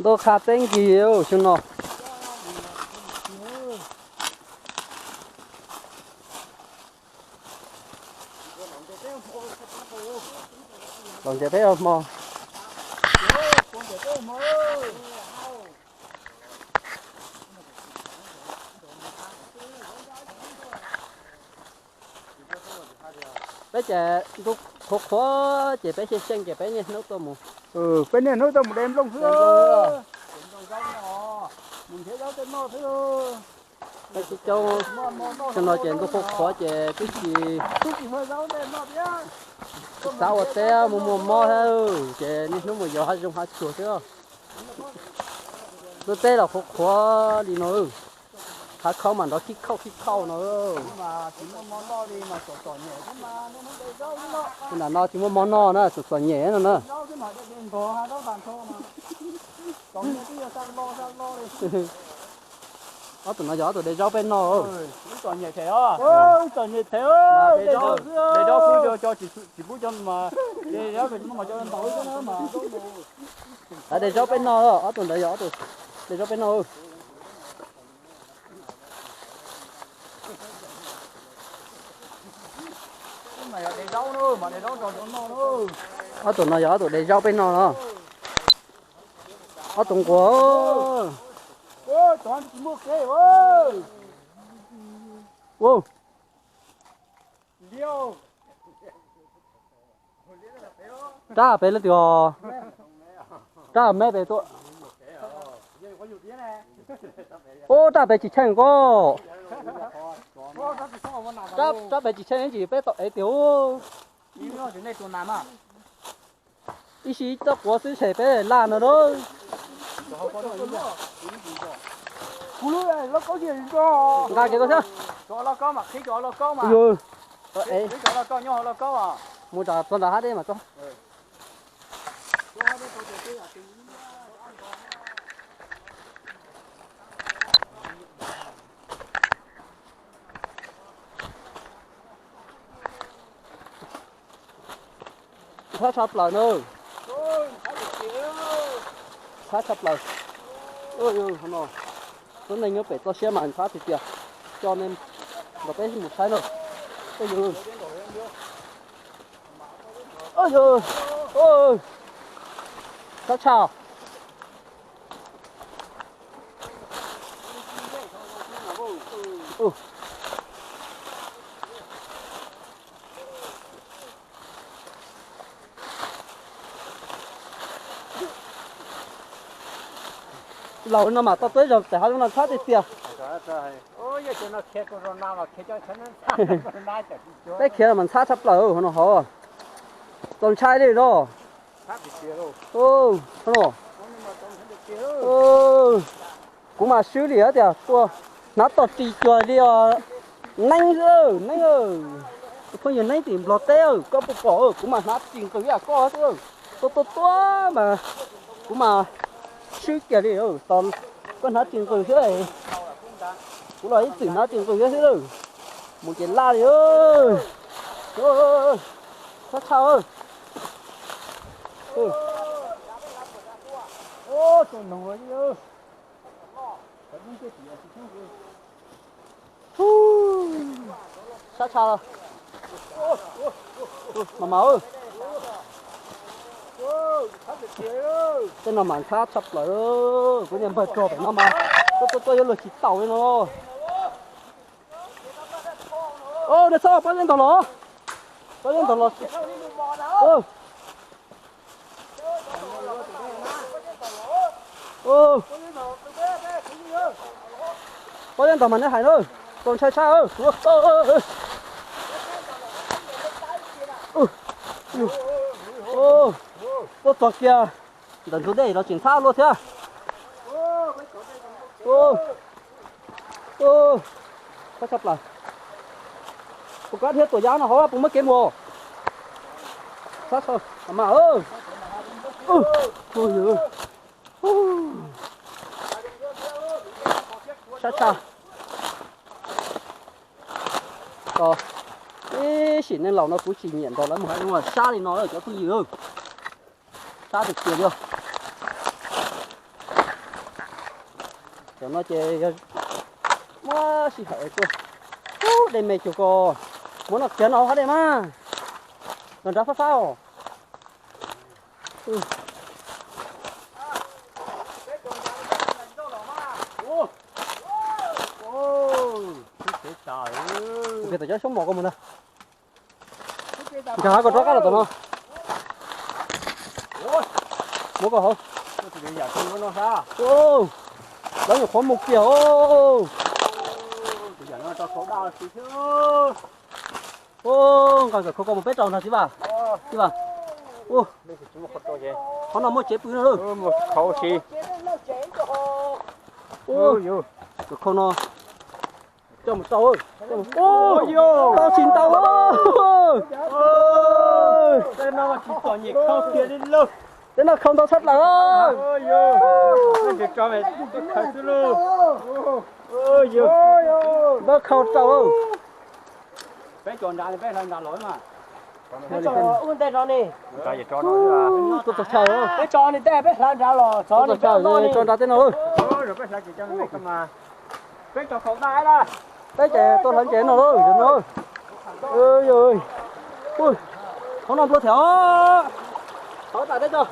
Tuaj qha teb nkig xyoo no. Los ncaws teb hmo. Peb ces ntuj qhuav qhuav ces peb xyeej xyeej ces peb niaj hnub tuaj mus. Peb niaj hnub tuaj mus de nplooj xwb. Mus nrhiav zaub tej noj xwb. Peb tib coob, xyoo no ces ntuj qhuav qhuav ces twb tsis xav ua teb, mus muag mob thiab ces niaj hnub mus yos hav zoov hav tsuag xwb. Lub teb los qhuav qhuav li no, hav khaub mas nrov khib khauj khib khauj no. Nram no tsis muaj mov noj na, txom txom nyem no na. Ob tug no yog ob tug de zaub peb noj. De zaub peb noj, ob tug ntawd yog ob tug de zaub peb noj. Ob tug no yog ob tug de zaub peb noj no. Ob tug nquag. Rab pem leej twg os? Rab me pem tuaj. Ub, rab pem tsis cheej koj. Rab pem tsis cheej ntsis peb tau ev tiag ub. Ib si txoj quav xwb ces peb laj no lauj. Nqa kiag koj thiab. Yus, mus txog nram hav deb mas txog. Ntxhab tshaj plaws na. Ntxhab tshaj plaws. Lub neej nyob pem toj siab mas ntxhab tiag tiag. Coj nej nrog peb mus saib na. Ntxhab tshaj. Laus no mas tau tuaj ib zaug tes hav zoov no ntxhab tiag tiag. Peb khiav mas ntxhab tshaj plaws hauv no hov. Txaus ntshai li los. Kuv mam swb li tias tua hnav tog ris cuag li os. Neeb xwb, neeb. Tus phooj ywg neeb tim Nplog teb, koj puas pom? Kuv mas hnav ris nqws ib yam koj xwb. Tua tua tua mas kuv mas swb kiag li. Koj hnav ris nqws xwb, kuv los ib txwm hnav ris nqws thiab xwb. Mus ces laj li. Txhob tshaj. Sab tshaj. Mas mas, tej no mas ntxhab tshaj plaws. Kuv niag npawg rog pem no mas tuaj tuaj tuaj yuav luag tsis taus li no. Nej txhob pob zeb ntog los, pob zeb ntog los. Pob zeb ntog mas nej hais na, txaus ntshai tshaj. Tuaj txog kiag ntawm ntug dej los tseem ntxhab luaj thiab. Tshaj plaws. Puas kab dhia tuam yav no hauv puas muaj kev mus? Sab tshaj mas. Sab tshaj. Tab sis neeg laus no kuv tsis nyiam nrog lawv mus hauv sab li no cov phooj ywg. Sab tiag tiag li. Tam no ces yog muab sij hawm tuaj. Ub, dej me cuag ko, muab noj kiag no hauv dej mas. Los nrad fab fab os. Tus pem tom cov xyoob mos ko mus ntag. Nkag hav ko rov qab los tom no. Muab koj hauv. Lawv nyuam qhuav mus kiag os. Nqa nkawm khau ko mus peb rau nrag txiv Vaj. Txiv Vaj. Qhov no muaj tsev pw no. Nkawm khau no coj mus rau. Tau tsis ntau. Tej no khau ntau tshaj plaws. Ntau khau rau. Tuaj txog chaw, peb tso nrad tej no. Peb ces tuaj hlawv ntses no. Qhov no nplua thiab. Thov tas teb tso.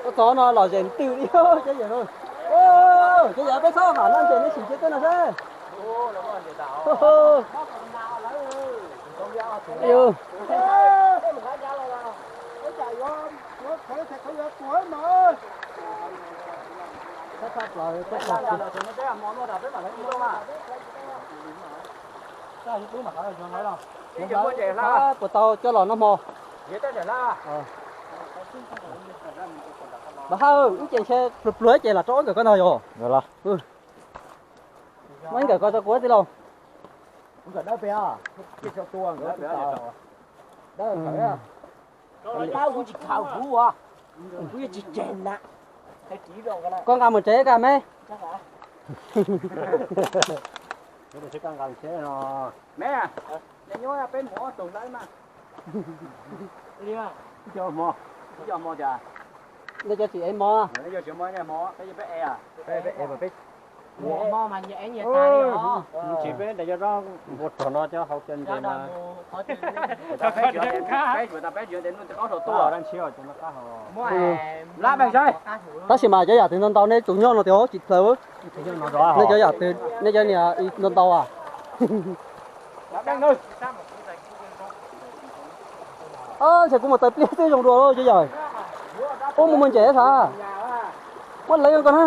Koj txog no los zem twg li cov yawg. Cov yawg peb txhob mam noj ntses, neb sim cia tej no seb. Puas tau coj los noj hmo? Npawg Haj, wb ces ntshe pluag pluag ces lam rau ob nkawm koj ntag yog? Muab ib nkawm ko rau kuv tij laug. Koj nqa mus tsev kaj me. Ntej cov tsis ev mov. Tsis peb ntes cov zaub npua rog no cov hau cov ntses mas. Tab sis mas cov yam twg ntau ntau nej tus nyob no tias tsis plaws. Nej cov yam twg, nej cov niag ntau ntau as. Ntshe kuv mus taws pliaj twb zoo dua cov yawg. Ub, mus muag ntses sav. Muab lawv ko na.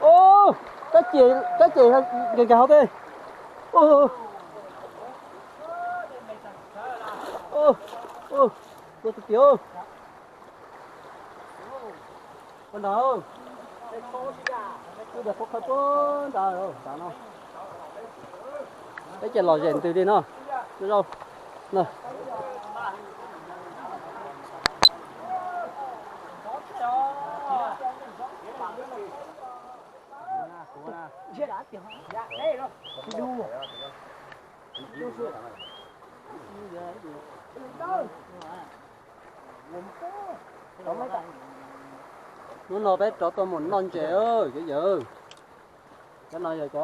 Ub, kab ces nkag nkag hauv tej. Ua tus tiav. Ua ntawd, ua ntawd qhuav qhawv puag nrad, nrad no. Peb ces los zem ntws li no. Zaub no. Hnub no peb rov tuaj mus noj ntses, cov yawg. Cov no yog cov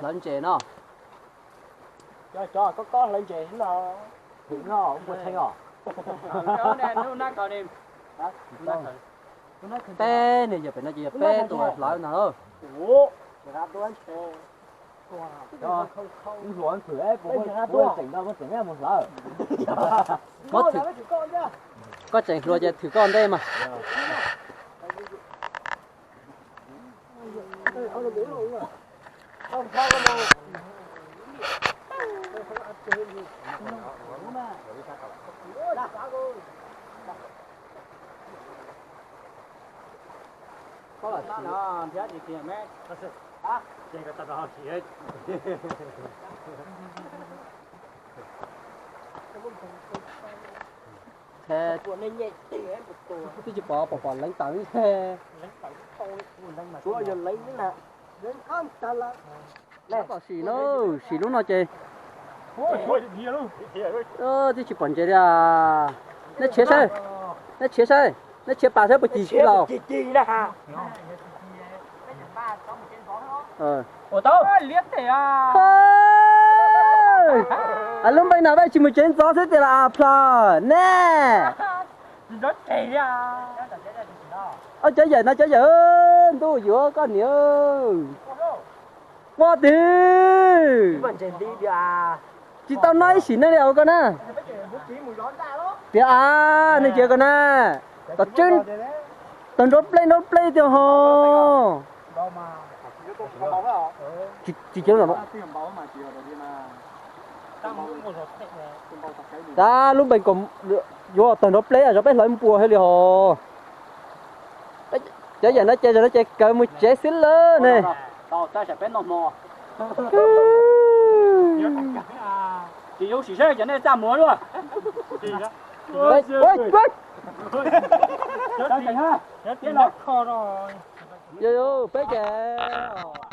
hlawv ntses no. Cov kob kob hlawv ntses no. Peb ne yog pem no ces yog peb tus hlawv ntag lauj. Koj tseem hluas ces thwm koj ntej mas. Twb tsis pom, pom pom leev tawm li. Kom sim no, sim lub no ces twb tsis pom ntses li. Neb tshiav saib, neb tshiav saib, neb tshiav pas saib puas cig tsis los. Lub npe no peb tsis mus tsev ntxov xwb tias los as plhos ne. Ob cov yawm no cov yawm, ntuj yuav koj niam. Quaj twg, tsis tau noj ib sim neej li os koj na. Tias a, nej cia koj na, tom tseeb, tawg nrov pleb nrov pleb tiag ho. Tsis coob. Tab lub npe kom yuav tawg nrov pleb zov peb hlawv npua thiab li hos. Cov yawm no ces zaum no ces kawg mus tsev xwb lawm ne. Tsis zoo sim saib cov nej txaj muag luaj. Peb ces